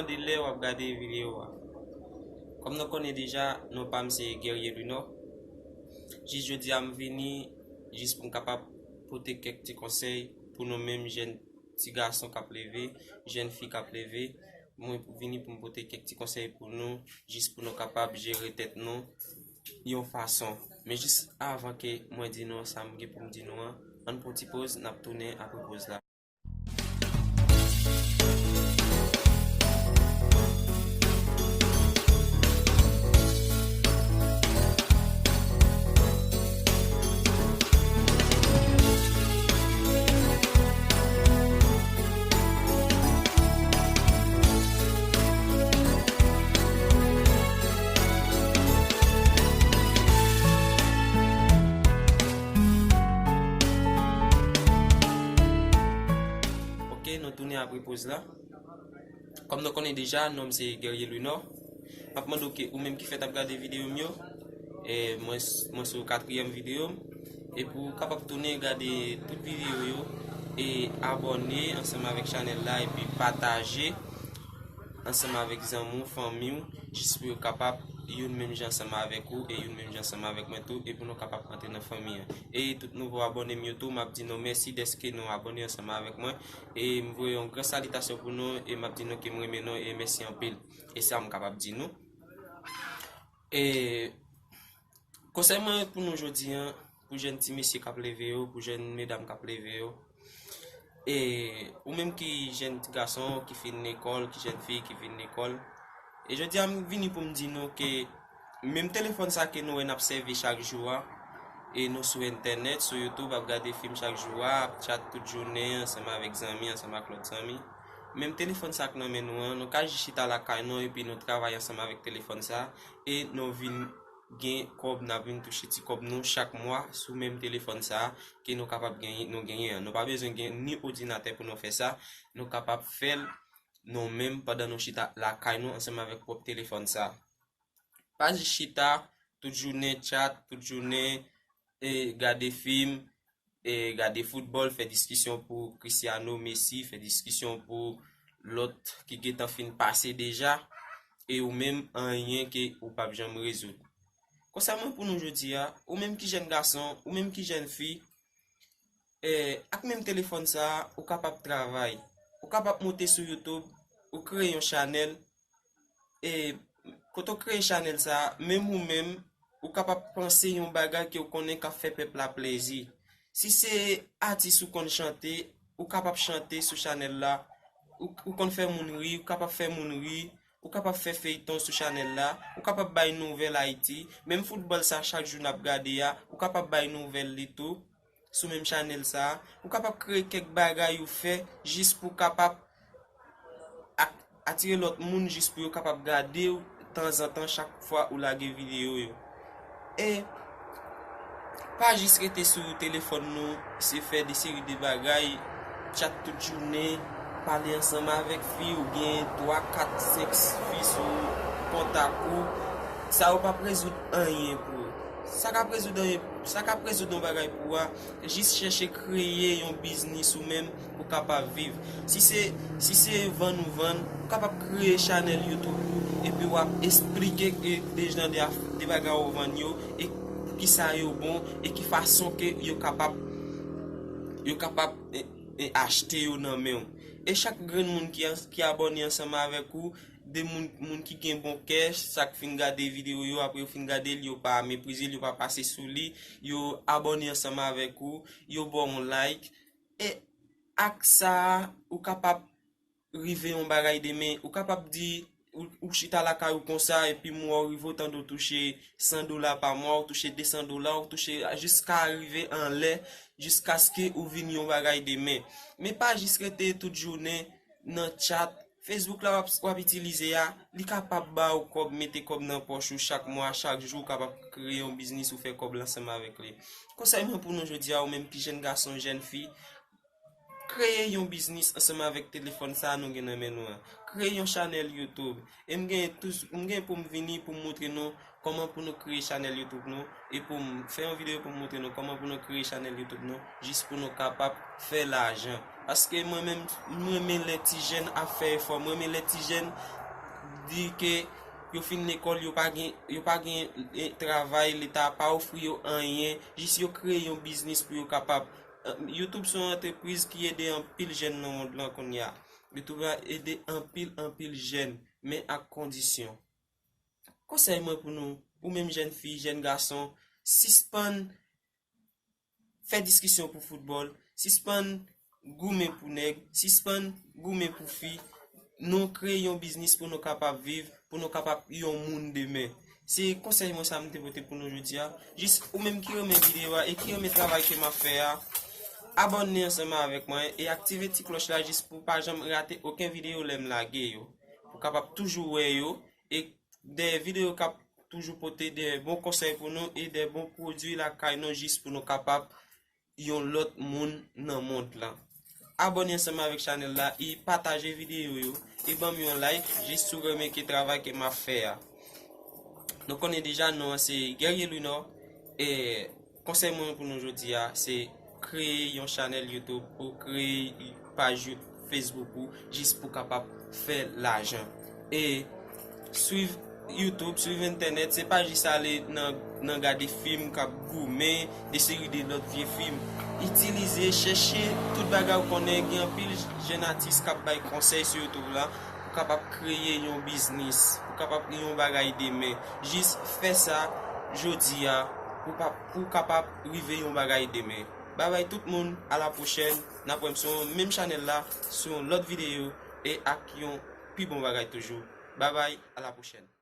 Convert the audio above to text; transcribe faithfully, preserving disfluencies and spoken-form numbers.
Lè w ap gade videyo a. Kòm nou konnen deja, non pa m se Guerrier Lunor. Jis jodi a m vini jis pou m kapab pote kèk ti konsèy pou nou menm jèn ti gason k ap leve, jèn fi k ap leve. Mwen vini pou m pote kèk ti konsèy pou nou, jis pou nou kapab jere tèt nou yon fason. Men jis avan ke mwen di nou sa m gen pou m di nou an, ann pran ti poz, n ap tounen apre poz la. Ok, nou tounen apre poz la. Kòm nou konnen deja, non m se Guerrier Lunor. M ap mande w ke ou menm ki fèk ap gade videyo m yo, e mwen, mwen sou katriyèm videyo m. E pou w kapab tounen gade tout videyo yo, e abòne ansanm avèk chanèl la, epi pataje ansanm avèk zanmi w, fanmi w, jis pou yo kapab youn menm jan ansanm avèk ou, e youn menm jan ansanm avèk mwen tou, e pou nou kapab antre nan fanmi an. E tout nouvo abòne m yo tou, m ap di nou mèsi dèske nou abòne ansanm avèk mwen. E m voye yon gran salitasyon pou nou, e m ap di nou ke m renmen nou, e mèsi anpil. E sa m kapab di nou. E konsèy mwen pou nou jodi a, pou jèn ti mesye k ap leve yo, pou jèn medam k ap leve yo, e ou menm ki jèn ti gason ki fin lekòl, ki jèn fi ki fin lekòl, e jodi a m vini pou m di nou ke menm telefòn sa ke nou wè n ap sèvi chak jou a, e nou sou entènèt, sou YouTube, ap gade fim chak jou a, ap chat tout jounen ansanm avèk zanmi, ansanm ak lòt zanmi. Menm telefòn sa k nan men nou an, nou ka jis chita lakay nou epi nou travay ansanm avèk telefòn sa, e nou vin gen kòb, n ap vin touche ti kòb nou chak mwa sou menm telefòn sa ke nou kapab genyen, nou genyen an. Nou pa bezwen gen ni òdinatè pou nou fè sa, nou kapab fè l nou menm pandan nou chita lakay nou ansanm avèk pwòp telefòn sa. Pa jis chita tout jounen chat, tout jounen, e, gade fim, e, gade foutbòl, fè diskisyon pou Cristiano, Messi, fè diskisyon pou lòt ki gentan fin pase deja, e ou menm anyen ke ou p ap janm rezoud. Konsèy mwen pou nou jodi a, ou menm ki jèn gason, ou menm ki jèn fi, e, ak menm telefòn sa a, ou kapab travay. Ou kapab moute sou YouTube, ou kreye yon chanèl, e, kote w kreye chanèl sa a, menm ou menm, ou kapab panse yon bagay ke w konnen k ap fè pèp la plezi. Si se atis ou konn chante, ou kapab chante sou chanèl la, ou, ou konn fè moun ri, ou kapab fè moun ri, ou kapab fè feyton sou chanèl la, ou kapab bay nouvèl Ayiti, menm foutbòl sa chak jou n ap gade a, ou kapab bay nouvèl li tou sou menm chanèl sa a, ou kapab kreye kèk bagay ou fè jis pou kapab ak, atire lòt moun jis pou yo kapab gade w tanzantan chak fwa ou lage videyo yo. E pa jis rete sou telefòn nou, se fè de seri de bagay, chat tout jounen, pale ansanm avèk fi, ou gen twa, kat, senk fi sou kontak ou. Sa yo p ap rezoud anyen pou ou. Sa k ap rezoud anyen, sa k ap rezoud yon bagay pou ou a, jis chèche kreye yon biznis ou menm pou w kapab viv. Si se, si se vann ou vann, ou kapab kreye chanèl YouTube ou, epi w ap esplike, e, de jan de af-, de bagay ou vann yo, e poukisa yo bon, e ki fason ke yo kapab, yo kapab, e, e, achte yo nan men w. E chak grenn moun ki, ki abòne ansanm avèk ou, de moun, moun ki gen bon kè, sa k fin gade videyo yo, apre yo fin gade l, yo pa meprize l, yo pa pase sou li, yo abòne ansanm avèk ou, yo ba w yon like. E ak sa a, ou kapab rive yon bagay demen, ou kapab di, ou, ou chita lakay ou konsa, epi m wè w rive w tande w touche san dola pa mwa, ou touche de san dola, ou touche jiska rive anlè, jiskaske ou vin yon bagay demen. Men pa jis rete tout jounen nan chat, Facebook la w ap, w ap itilize a, li kapab ba w kòb, mete kòb nan pòch ou chak mwa, chak jou, ou kapab kreye yon biznis ou fè kòb la ansanm avèk li. Konsèy mwen pou nou jodi a, ou menm ki jèn gason, jèn fi, kreye yon biznis ansanm avèk telefòn sa a nou gen nan men nou an. Kreye yon chanèl YouTube. E m gen tou, m gen pou m vini pou m montre nou kòman pou nou kreye chanèl YouTube nou, e pou m fè yon videyo pou m montre nou kòman pou nou kreye chanèl YouTube nou, jis pou nou kapab fè lajan. Paske mwen menm, m renmen lè ti jèn ap fè efò, m renmen lè ti jèn di ke yo fin lekòl, yo pa gen, yo pa gen, eh, travay, leta pa ofri yo anyen, jis yo kreye yon biznis pou yo kapab. Eh, YouTube se yon antrepriz ki ede anpil jèn nan mond lan kounye a. YouTube a ede anpil, anpil jèn, men ak kondisyon. Konsèy mwen pou nou, ou menm jèn fi, jèn gason, sispann fè diskisyon pou foutbòl, sispann goumen pou nèg, sispann goumen pou fi. Nou kreye yon biznis pou nou kapab viv, pou nou kapab yon moun demen. Se konsèy mwen sa m te pote pou nou jodi a. Jis ou menm ki renmen videyo a e ki renmen travay ke m ap fè a, abòne ansanm avèk mwen e aktive ti klòch la jis pou w pa janm rate okenn videyo lè m lage yo. Pou w kapab toujou wè yo e de videyo k ap toujou pote de bon konsèy pou nou e de bon pwodui lakay nou jis pou nou kapab yon lòt moun nan mond lan. Abòne ansanm avèk chanèl la e pataje videyo yo e ban m yon like jis si w renmen ke travay ke m ap fè a. Nou konnen deja non an se Guerrier Lunor e konsèy mwen pou nou jodi a se kreye yon chanèl YouTube ou kreye paj Facebook ou jis pou kapab fè lajan. E swiv YouTube, swiv entènèt, se pa jis ale nan, nan gade fim k ap goumen, de seri de lòt vye fim. Itilize, chèche tout bagay ou konnen, gen anpil jèn atis k ap bay konsèy sou YouTube la, pou kapab kreye yon biznis, pou kapab gen yon bagay demen. Jis fè sa jodi a, pou pa, pou kapab rive yon bagay demen. Babay tout moun, a la pwochèn, n ap wè m sou yon menm chanèl la, sou yon lòt videyo, e ak yon pi bon bagay toujou. Babay, a la pwochèn.